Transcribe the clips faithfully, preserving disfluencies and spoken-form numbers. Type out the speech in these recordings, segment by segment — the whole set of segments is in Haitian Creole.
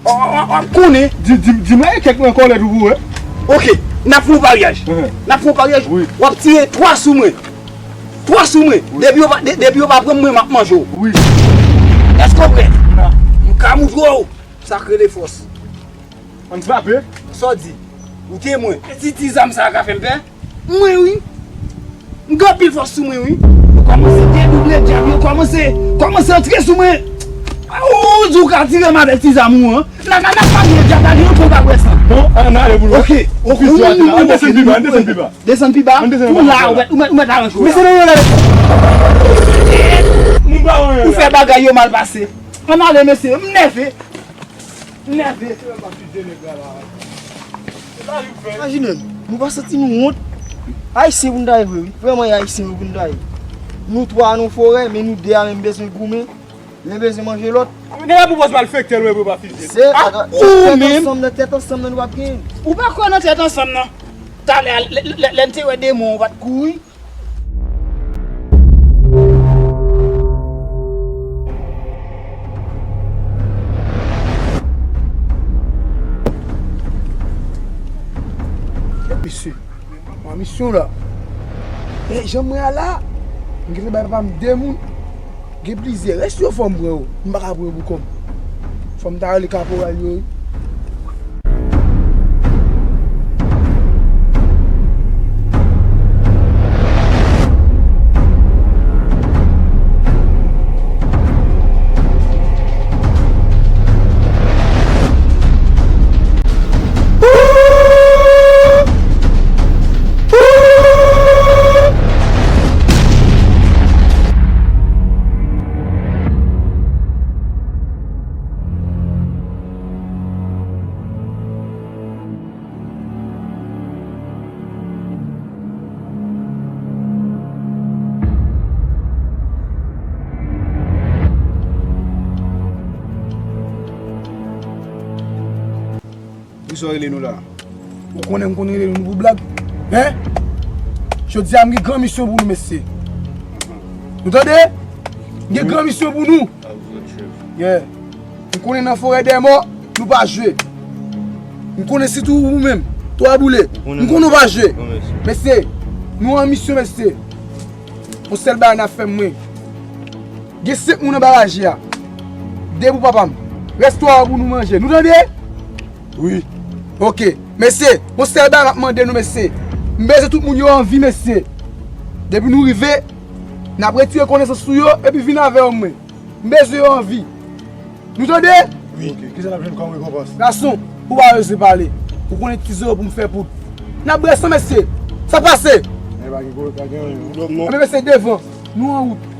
W ap konnen. Di, di, di m la, e kèk nan kòlèt ou pou wè. Ok, n ap fè yon paryaj. N ap fè yon paryaj. Wi. W ap tire twa sou mwen. Twa sou mwen. Wi. Depi yo pa, de-, depi yo pa pran mwen, m ap manje w. Wi. Èske w prè? M ka moutre w. Sa k rele fòs. Ann frape. Sa w di? Ou temwen. E ti, ti zam sa a ka fè m pè? Mwen wi. M gen anpil fòs sou mwen wi. Yo kòmanse dedouble dyab yo, kòmanse, kòmanse antre sou mwen. Ou di w ka tire m avèk ti zam ou an? Nan, nan, nan, pa gen dyab la, gen yon tonba bwè san. Bon, ann ale pou nou. Ok, ok. Ann desann pi ba, ann desann pi ba. Desann pi ba? Ann desann pi ba. Ou la, ou mèt, ou mèt, ou mèt aranje w la. Mesye, non, non, non. Ou fè bagay yo mal pase. Ann ale, mesye, m nève. M nève. Imajine, nou pa santi nou wont? Ayisyen pou n ta ye vre, wi. Vrèman, e ayisyen pou n ta ye. Nou twa nan forè, men nou de a menm bezwen goumen, youn bezwen manje lòt. Nèg la pwopòz malfektè l, wi, pou pa fizye. Se, a, ou tèt menm ansanm nan, tèt ansanm nan, nou p ap genyen. Ou pa kwè nan tèt ansanm nan? Talè a, lè, lè, lè n te wè demon, ou pa t kouri? Mesye, mwen misyon la. E jan mwen a la, m gentan bay papa m de moun. Gen plizyè. Rès yo fò m pran yo. M pa ka pran yo pou kò m. Fò m ta rele kaporal yo, wi. Poukisa w rele nou la? Ou konnen m konn rele nou pou blag? Hein? Jodi a m gen gran misyon pou nou, mesye. Nou tande? M gen gran misyon pou nou. Yeah. M konnen nan forè dè mò, nou pa jwe. M konnen sitou ou menm, Twa Boule. M konnen ou pa jwe. Mesye, nou an misyon, mesye. Yon sèl bagay n ap fè, mwen. Gen senk moun anba raje a. De pou papa m. Rès twa pou nou manje. Nou tande? Wi. Ok. Mesye, yon sèl bagay m ap mande nou, mesye. M bezwen tout moun yo an vi, mesye. Depi nou rive, n ap retire konesans sou yo, epi vin avè yo, mwen. M bezwen yo an vi. Nou tande? Wi. Ok, kisa n ap jwenn kòm rekonpans? Gason, ou pa bezwen pale. Ou konnen ti zo pou m fè poud. N ap bwè san, mesye. Sa pase? E pa gen gwo, pa gen anyen, non. Anben, mesye, devan. Nou an wout.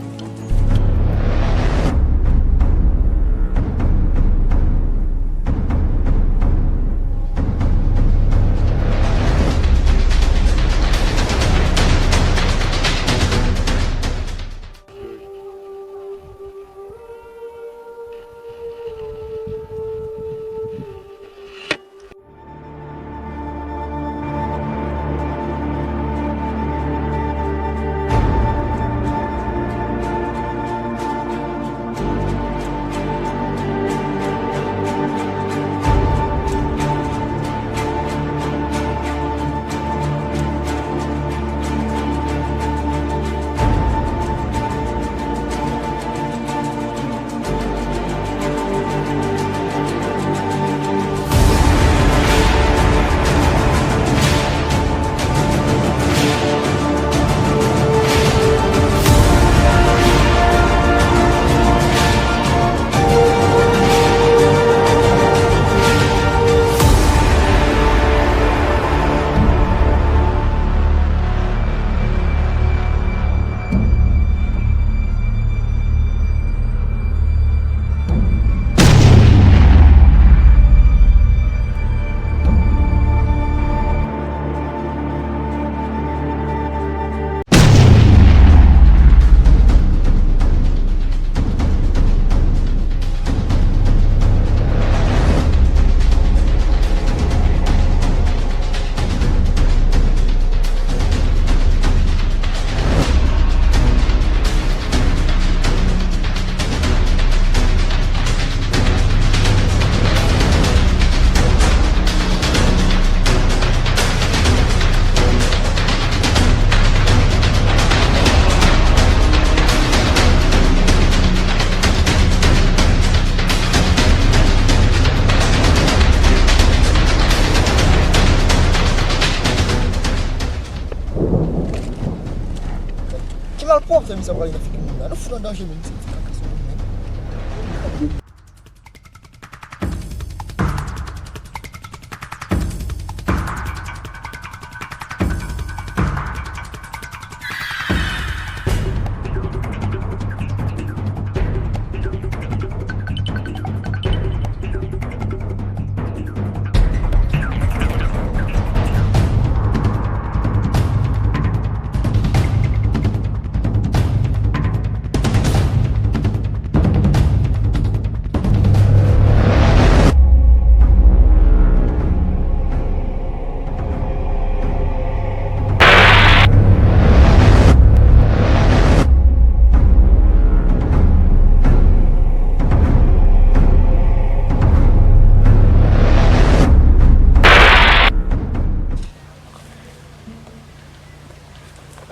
Sa pral nan figi moun la. Nou fout an danje, menm, ti, ti kaka sou moun, menm.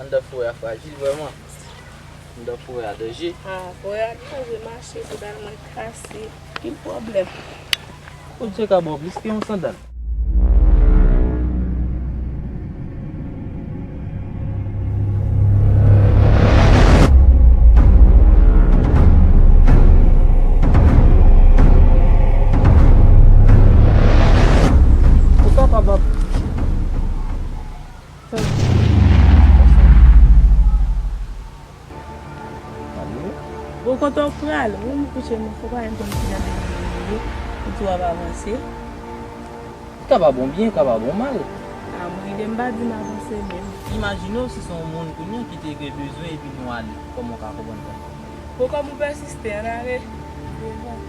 Anndan forè a frajil vrèman. Anndan forè a danje. Ah, forè a danje, mache, sandal mwen kase. Ki pwoblèm? Bondye ka ba w plis ke yon sandal. Ou kapab ap Bon, kote w prale? Wi, m kouche, men fò w pa menm konn ki jan de moun yo ye, pou tou w ap avanse. Li ka pa bon byen, li ka pa bon mal. A, mwen, ide m pa di m avanse menm. Imajine w si se yon moun kounye a ki te gen bezwen epi nou ale. Kòman w ka konprann sa? Bon, kòm ou pèsiste, ann ale. Devan.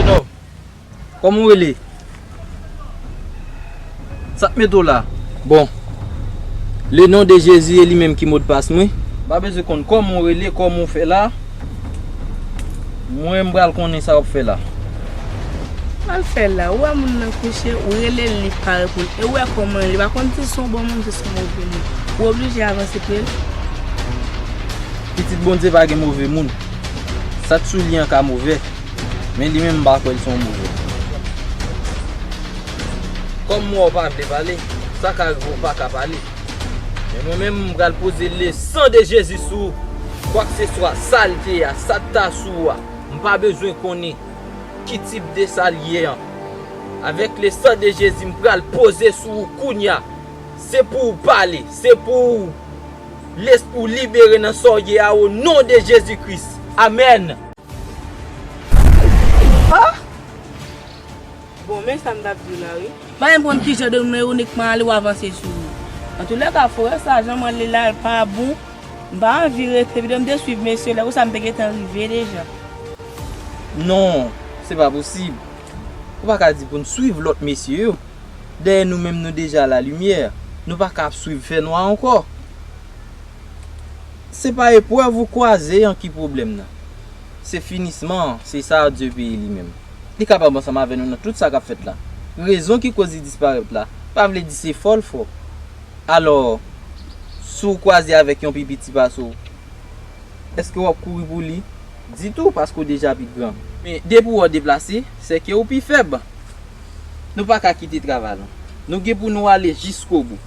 Jenòm, kòman w rele? Sa k mete w la? Bon, le non de Jezi e li menm ki modpas mwen. M pa bezwen konn kòman w rele, kòman w fè la. Mwen, m pral konnen sa w ap fè la. Pral fè la, ou wè moun nan kouche, ou rele l, li pa reponn. E ou wè kòman li, li pa konn si se yon bon moun, si se yon move moun. Ou oblije avanse pou l. Pitit Bondye pa gen move moun. Sa k sou li an ka move, men li menm m pa kwè l se yon move. Kòm m wè w pa vle pale, sa ka rive w pa ka pale. Men mwen menm, m pral poze le san de Jezi sou ou. Kwakseswa, sa l te ye a, sa k ta sou ou a, m pa bezwen konnen ki tip de sa l ye an. Avèk le san de Jezi, m pral poze sou ou kounye a. Se pou w pale, se pou w lespri w libere nan sa w ye a, o non de Jezi Kris. Amèn. Ah! Bon, men sa m t ap di w la, wi. M pa menm konn ki jan de moun, ironikman, ale w avanse sou li. Antoulèka, forè sa, jan mwen li la, l pa bon. M pa anvi rete, epi m te swiv mesye, lè konsa m te gentan rive deja. Non, se pa posib. Ou pa ka di pou n swiv lòt mesye yo. Dèyè nou menm, nou deja lalimyè. Nou pa ka ap swiv fènwa ankò. Se pa eprèv ou kwaze an ki pwoblèm nan. Se finisman an, se sa Dye peye li menm. Li kapab ansanm avè nou nan tout sa k ap fèt la. Rezon ki koz li disparèt la, pa vle di se fò l fò. Alò, si w kwaze avèk yon pi piti pase w, èske w ap kouri pou li? Ditou, paske w deja pi gran. Men depi w deplase, se ke ou pi fèb. Nou pa ka kite travay la. Nou gen pou nou ale jiskobou.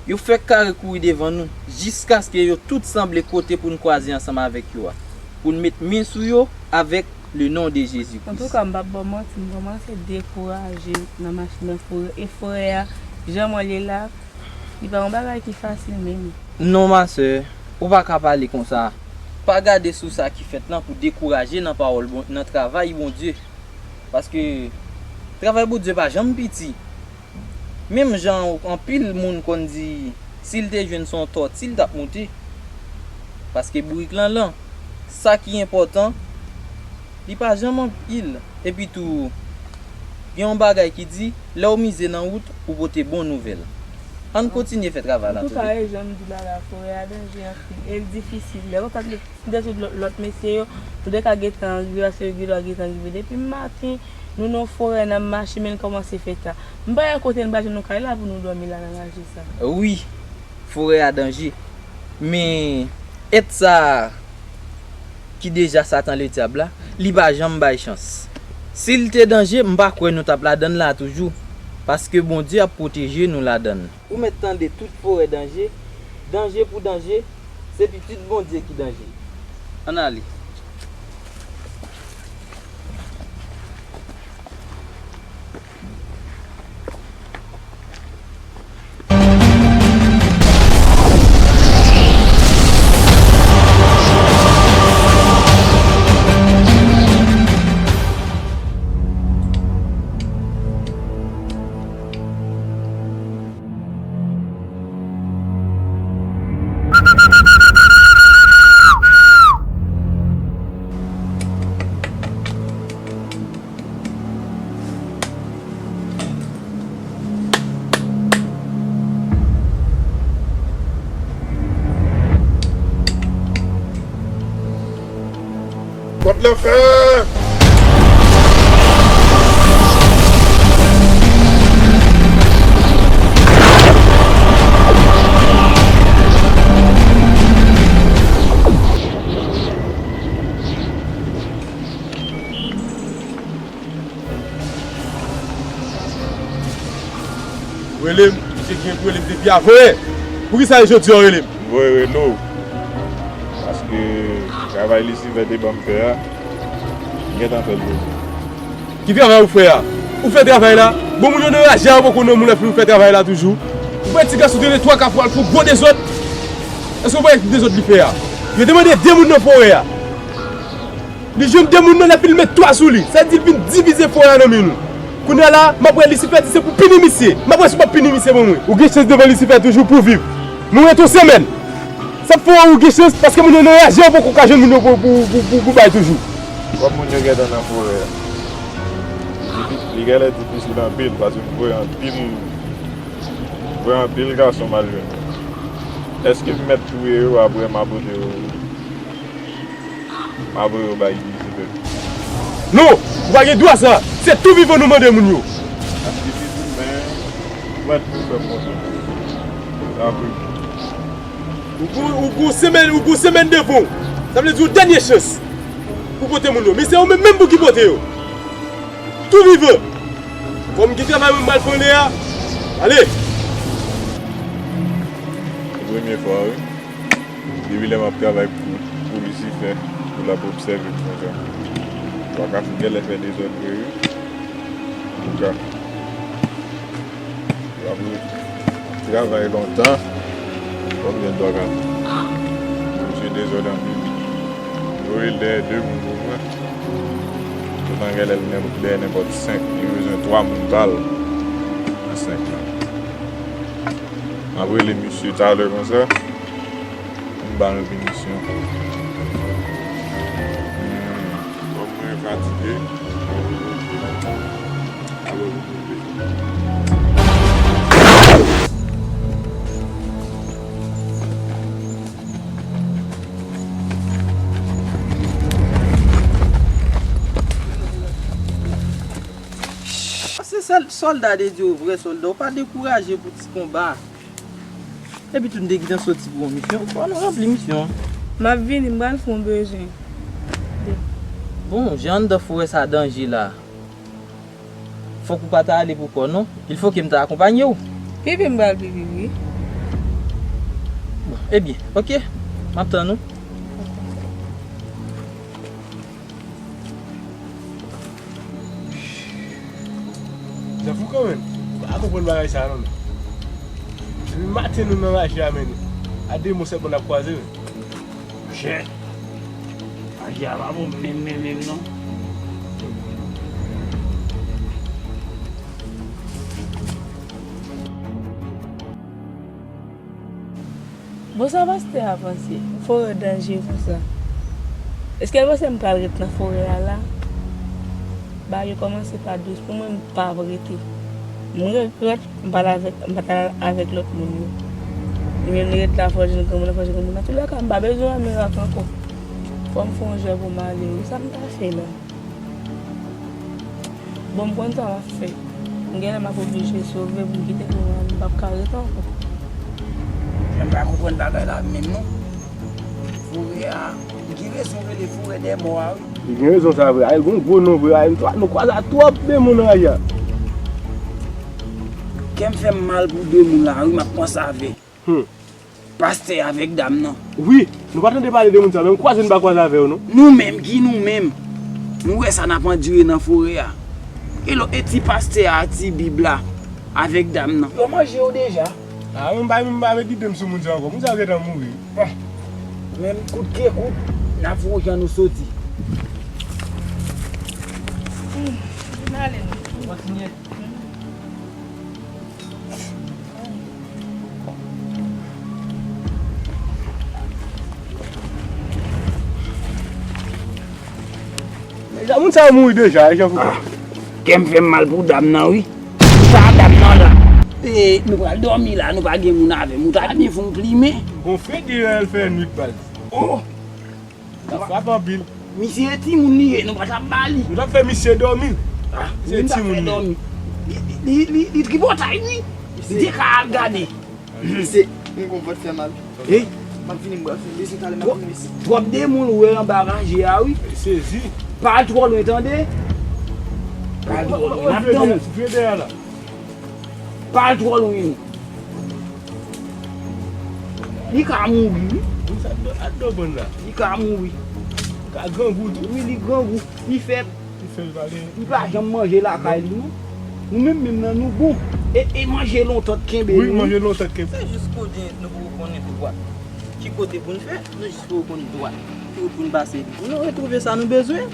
Yo fèk kare kouri devan nou, jiskaske yo tout sanble kote pou n kwaze ansanm avèk yo a, pou n met men sou yo avèk le non de Jezi Kris. Antouka, m p ap ba w manti, m kòmanse dekouraje nan mache nan forè. E forè a, jan mwen li la, li pa yon bagay ki fasil menm. Non, ma sè, ou pa ka pale konsa. Pa gade sou sa ki fèt lan pou dekouraje nan pawòl Bon, nan travay Bondye. Paske travay Bondye pa janm piti. Menm jan anpil moun konn di, si l te jwenn se yon tòti, l t ap moute. Paske bourik lan lan. Sa ki enpòtan, li pa janm anpil. Epi tou, gen yon bagay ki di, lè w mize nan wout, ou pote bon nouvèl. Ann kontinye fè travay la, tande. Antouka, e jan m di la la, forè a danje anpil. E l difisil. Lè konsa, m te swiv lòt, lòt mesye yo, nou te ka gentan rive, paske yo gendwa gentan rive depi maten. Nou nan forè, n ap mache, men l kòmanse fè ta. M pa wè kote n pral jwenn yon kay la pou nou dòmi la nan raje sa. Wi, forè a danje. Men èt sa a ki deja Satan Ledyab la, li pa janm bay chans. Si l te danje, m pa kwè nou t ap ladan l la toujou, paske Bondye ap pwoteje nou ladan l. Ou mèt tande tout forè danje, danje pou danje, se pitit Bondye ki danje. Ann ale. Pòt lan fè! Rele m, misye gen pou rele m depi avanyè. Poukisa jodi a w rele m? M voye rele w. Paske travay Lisifè te ban m fè a, m gentan fè l pou ou. Ki travay ou fè a? Ou fè travay la? Bon, moun yo nan raje a, yo poko nan moun nan fin ou fè travay la toujou. Ou wè ti gason te rele twa ka pou al fè yon gwo dezòd. Èske ou wè ki dezòd li fè a? Yo te mande de moun nan forè a. Li jwenn de moun nan, l ap filme twa sou li. Sa di l vin divize forè a nan men nou. Kounye a la, m ap wè Lisifè di se pou pini misye. M ap wè si w p ap pini misye pou mwen. Ou gen chans devan Lisifè toujou pou w viv. Mwen ret yon semèn. Sa ap fè ou gen chans, paske moun yo nan raje, yo poko ka jwenn moun yo pou, pou, pou, pou, pou bay toujou. Kòm moun yo gentan nan forè a, li, li genlè difisil anpil, paske m voye anpil, m voye anpil gason m al jwenn yo. Èske m mèt touye yo apre m a pote yo? M ap voye yo bay Lisifè. Non! Ou pa gen dwa sa! Se tou vivan nou mande moun yo! Paske li di, men, ou pa t pou fè m konsa. Sa vre. Ou gon, ou gon semèn, ou gon semèn devan w. Sa vle di yon dènye chans pou pote moun yo. Men se ou menm menm pou ki pote yo. Tou vivan! Kòm gen travay mwen m pral fè anlè a, ale! Se premye fwa, wi. Depi lè m ap travay pou, pou Lisifè, pou l ap obsève m konsa. Twa Kafou genlè fè dezòd vre, wi. Antouka, w ap travay lontan, w ap jwenn Twa Kafou. Misye dezòd anpil. Voye l dèyè de moun pou mwen. Poutan genlè l dèyè nenpòt senk, li bezwen twa moun pa l nan senk lan. M ap rele misye talè konsa. M ba l pinisyon. Hmm, kòm mwen fatige, m ap rele misye. Alò, nou twouve. Se sèl sòlda de Dye, vrè sòlda. Ou pa dekouraje pou ti konba. Epi tou, n te gentan soti pou yon misyon. Fò nou ranpli misyon an. M ap vini, m pral fè yon bezwen. Bon, jan anndan forè sa danje la. Fòk ou pa ta ale pou kò w, non. Il faut que m ta akonpanye w. Pipi m pral pipi, wi. Bon, ebyen, oke. M ap tann ou. Zafou kanmenm, m pa konprann bagay sa a non, men. Depi maten nou nan raje a, men a de mo sèlman n ap kwaze, men. Monchè, raje a pa bon menm, menm, menm, non. Bon, sa pastè a panse? Forè danje konsa. Èske l panse m pral ret nan forè a la? Bagay yo kòmanse pa dous pou mwen, m p ap rete. M regrèt m pa t avèk, m pa t al avèk lòt moun yo. Li menm li ret la, fò l jwenn granmoun nan, fò l jwenn granmoun nan. Antoulèka, m pa bezwen wè mirak ankò. Fò m fè yon jwèt pou m ale wi. Sa m ta fè la? Bon, m konn sa m ap fè. M genlè m ap oblije sove pou m kite kounye a, m p ap ka ret ankò. Men m pa konprann bagay la menm non. Forè a, m Gen rezon rele forè dè mò a, wi. Li gen rezon sa vre. Ay, gon gwo non vre. Ay, nou, nou kwaze a twòp de moun nan rayi a. Kè m fè m mal pou de moun la, wi, m ap panse avè. Hmm. Pastè avèk dam nan. Wi, nou pa tande pale de moun sa, men m kwaze n pa kwaze avè yo, non. Nou menm, ki nou menm? Nou wè sa n ap andire nan forè a. E lò, e ti pastè a, ti bib la, avèk dam nan. Yo manje yo deja. A, mwen m pa, m pa met ide m sou moun sa ankò. Moun sa yo gentan mouri. Bon. Men kout ke kout, n ap fè yon jan nou soti. Hmm, vin ale nou. Kontinye. Deja, moun sa yo mouri deja, e jan fou. Kè m fè m mal pou dam nan, wi. Sa dam nan la. E, nou pral dòmi la, nou pa gen moun avè m. Ou ta byen fè m plimen. Gon fredi al fè nwit baz. Oh! L ap frape anpil. Misye e timoun li ye, nou pa t ap ba li. Nou t ap fè misye dòmi. Ah, misye e timoun li ye. Li, li, li, li tripotay, wi. Li te ka al gade. Misye, m gon vant fè mal. Ey. M ap vini, m pral fè bezwen talè, m ap vini, mesye. Twòp de moun ou wè anba ranje a, wi. Sezi. Pa al twò lwen, tande. Pa al twò lwen, n ap tann ou. Vye dèyè la. Pa al twò lwen. Li ka mouri, wi. Wi, sa do, a do bann la. Li ka mouri. Li ka grangou tou. Wi, li grangou. Li fèb. Li fèb, li pa gen. Li pa janm manje lakay li, non. Nou menm, menm nan, nou bon. E, e manje lontan t kenbe nou. Wi, manje lontan t kenbe. Se jis kote nou poko konnen dwat. Ki kote pou n fè? Nou jis poko konn dwat. Ki wout pou n pase? Pou nou retwouve sa nou bezwen.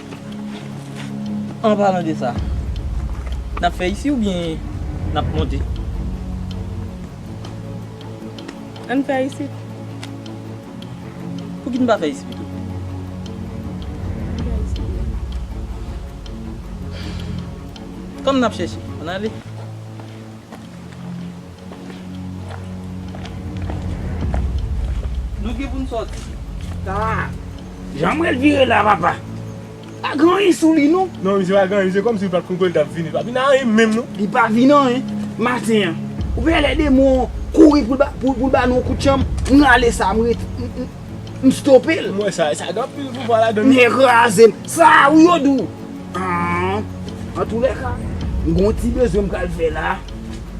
An palan de sa, n ap fè isi oubyen n ap monte? Ann fè isi. Pouki n pa fè isi pito? Ann fè isi. Kòm n ap chèche, ann ale. Nou gen pou n sòti. Ah! Jan m wè l vire la, papa. Pa gen anyen sou li, non. Non, misye pa gen anyen. Misye kòmsi li pa t konn kote l t ap vini. Li pa vin anyen menm, non. Li pa vin anyen. Maten an, ou wè lè demon kouri pou l ba, pou, pou l ba nou yon kout chanm, m rale sa, m ret, m, m, m stope l. M wè sa, sa gen anpil pouvwa ladan l. Men kraze m. Sa wi yo di w. Ah, antoulèka, m gon ti bezwen m pral fè la.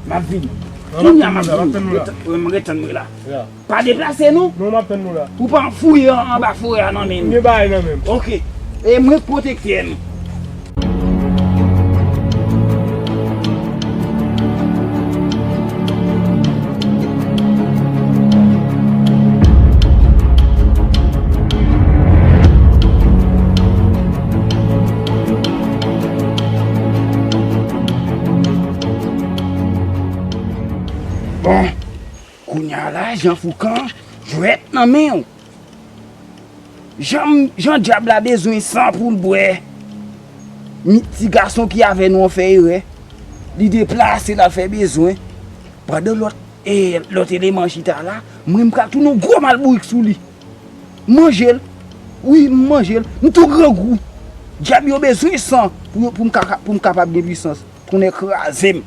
M ap vini. Kounye a m ap vini. Ret tann mwen la. Pa deplase non. Non, m ap tann nou la. Ou pa fouye an, anba forè a nan men nou. M gen bagay nan men m. Ok. E mwen k pwotektè nou. Bon, kounye a la, Jan Foukan, jwèt nan men w. Jan, jan dyab la bezwen san pou l bwè, mi, ti gason ki avè nou an fè erè. Li deplase, l al fè bezwen. Pandan lòt, e, lòt eleman chita la, mwen, m pral tounen yon gwo malbourik sou li. Manje l. Wi, m manje l. M tou grangou. Dyab yo bezwen san pou yo, pou m ka, pou m kapab gen pwisans. Konnen kraze m.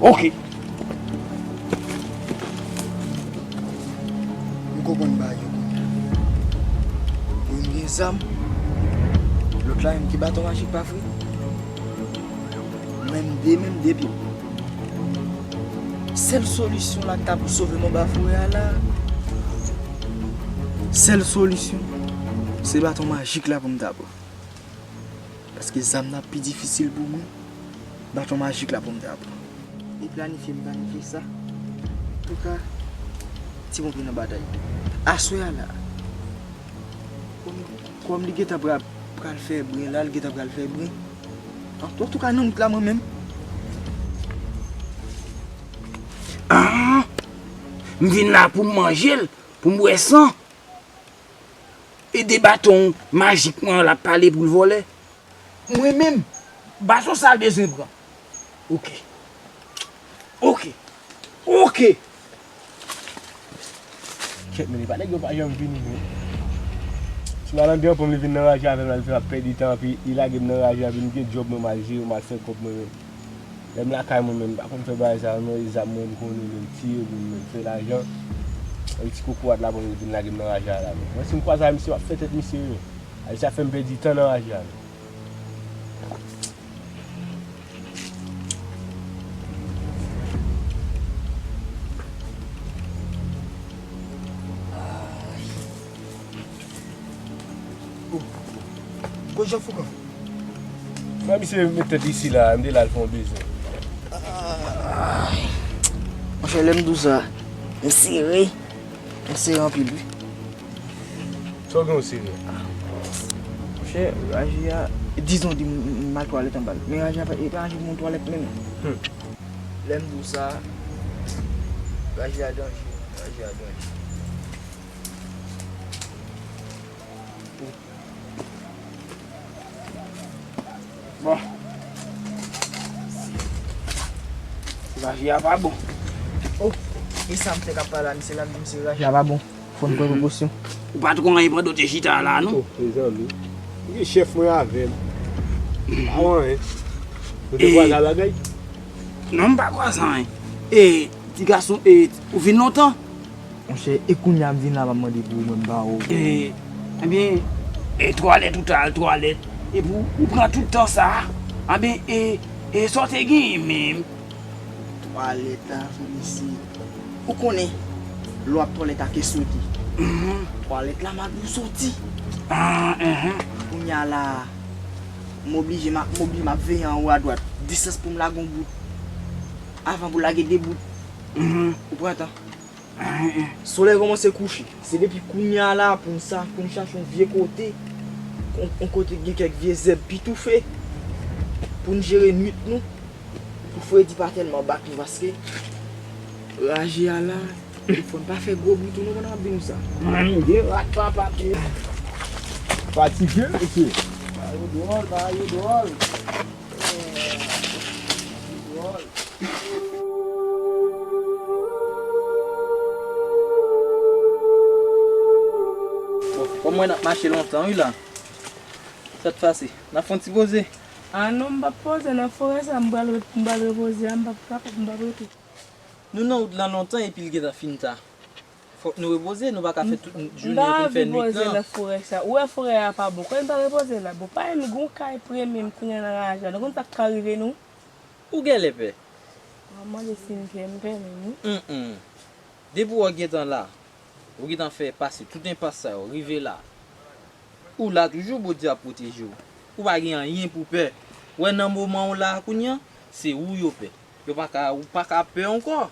Ok. M konprann bagay yo kounye a. Youn gen zam, lòt la menm gen baton majik pa vre? Mwen m de men, m de pye. Sèl solisyon la k ta pou sove m anba forè a la, sèl solisyon, se baton majik la pou m ta pran. Paske zam nan ap pi difisil pou mwen. Baton majik la pou m ta pran. E planifye m planifye sa. Antouka, ti ponpye nan batay. Aswè a la, kòm, kòm li gentan pral, pral fè bren la, li gentan pral fè bren. An, antouka, nan wout la, mwen menm. Ah! M vin la pou m manje l, pou m bwè san. E de baton majik mwen an l ap pale pou l vòlè. Mwen menm, baton sa l bezwen pran. Ok. Ok. Ok. Kèt, men li pa nèg yo pa janm vini, men. Si Malandè an pran m, li vin nan raje avè m la, li fè m ap pèdi tan, epi li lage m nan raje a, epi m gen djòb mwen, m al jere, m al fè kòb mwen menm. Lè m lakay mwen menm, m pa konn fè bagay sa yo non, e zam mwen m konnen menm, tiye moun menm, fè lajan. Yon ti kokorat la pou vin lage m nan raje a la, men. Mwen, si m kwaze ak misye, m ap fè tèt misye, men. Ayisyen ap fè m pèdi tan nan raje a, men. Kote Jean Foucan? Fè misye met tèt isi la, m te la al fè yon bezwen. Monchè, lè m di w sa, m sere. M sere anpil, wi. Sa w gen w sere? Monchè, raje a, dizon di m, m al twalèt anba l. Men raje a pa, e pa raje pou mwen twalèt menm. Hmm. Lè m di w sa, raje a danje, raje a danje. Bon. Raje a pa bon. Oh, e sa m fè k ap pale a misye la, m di misye raje a pa bon. Fò n pran prekosyon. Ou pa t konn anyen pandan w te chita la, non? Oh, mezanmi. Ou gen chèf mwen avè m. Pa wè anyen. Nou te kwaze a bagay? Non, m pa kwaze anyen. E, ti gason, e, ou vin lontan? Monchè, e kounye a m vin la, m ap mande pou ou, mwen m pa wè w. E, ebyen, e twalèt ou t al twalèt. Epi w, ou pran tout tan sa a. Ebyen, e, e sa w te genyen menm? Twalèt la, sou mesye. Ou konnen, lè w ap twalèt a ke soti. Mhm. Twalèt la, m ap soti. Ah, mhm. Kounye a la, m oblije, m ap, m oblije, m ap veye anwo adwat. Distans pou m lage yon bout. Avan pou lage de bout. Mhm. Ou pran tan. Solèy kòmanse kouche. Se depi kounye a la pou n sa, pou n chache yon vye kote, yon, yon kote ki gen kèk vye zèb pi toufe, pou n jere nwit nou, pou fredi pa tèlman bat nou, paske raje a la, fò n pa fè gwo bri tou non pandan n ap di nou sa. Mwen, m gen rat papa tou. Fatige, mesye. Bagay yo dwòl, bagay yo dwòl. Bon, kòm mwen ap mache lontan, wi, la. Sa t pase? N ap fè yon ti poze? Ah non, m p ap poze nan forè sa, m pral re-, m pral repoze a, m p ap kapab, m p ap rete. Nou nan wout lan lontan epi l gentan fin ta. Fòk nou repoze, nou pa ka fè tout jounen pou n fè nwit lan. M pa anvi poze nan forè sa. Ou wè forè a pa bon. Kòman n pral repoze la? Bon, pa gen gon kay premye m kounye a nan raje a. Nou konn sa k ka rive nou? Ou genlè pè? Mwen mande si m pè, m pè menm, wi. Hum, hum. Depi w gentan la, ou gentan fè pase tout enpas sa yo, rive la. Ou la toujou, Bondye ap pwoteje w. Ou pa gen anyen pou pè. Ou wè nan moman w la kounye a, se ou yo pè. Yo pa ka, ou pa ka pè ankò.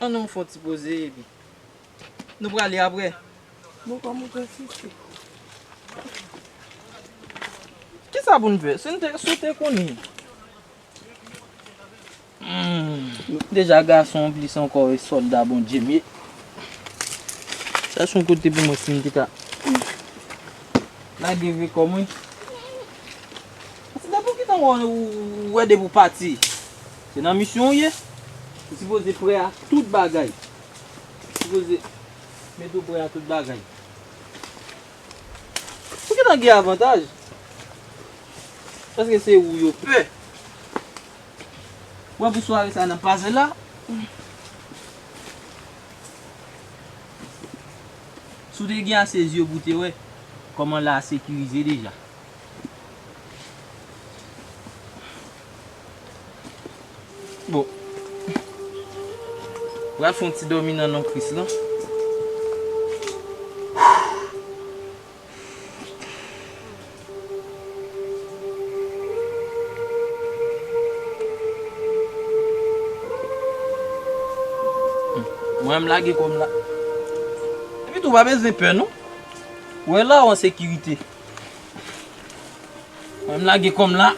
Ann nou fè yon ti poze epi nou prale apre. Bon, kòm ou pèsiste. Kisa pou n fè? Si n te, si w te konnen. Hmm. Deja gason anplis ankò e sòlda Bondye m ye. Chèche yon kote pou mwen si m te ka lage vre kò mwen. Se depi w gentan wè, ou wè depi w pati. Se nan misyon w ye. Ou sipoze prè a tout bagay. Ou sipoze mete w prè a tout bagay. Ou gentan gen avantaj. Paske se ou yo pè. Wè pou sware sa nan pase la. Si w te gen ase zye pou w te wè kòman la sekirize deja. Bon. Pral fè yon ti dòmi nan non Kris lan. Mwen m lage kò m la. Epi tou, pa bezwen pè non. Ou wè la ou an sekirite. Mwen m lage kò m la.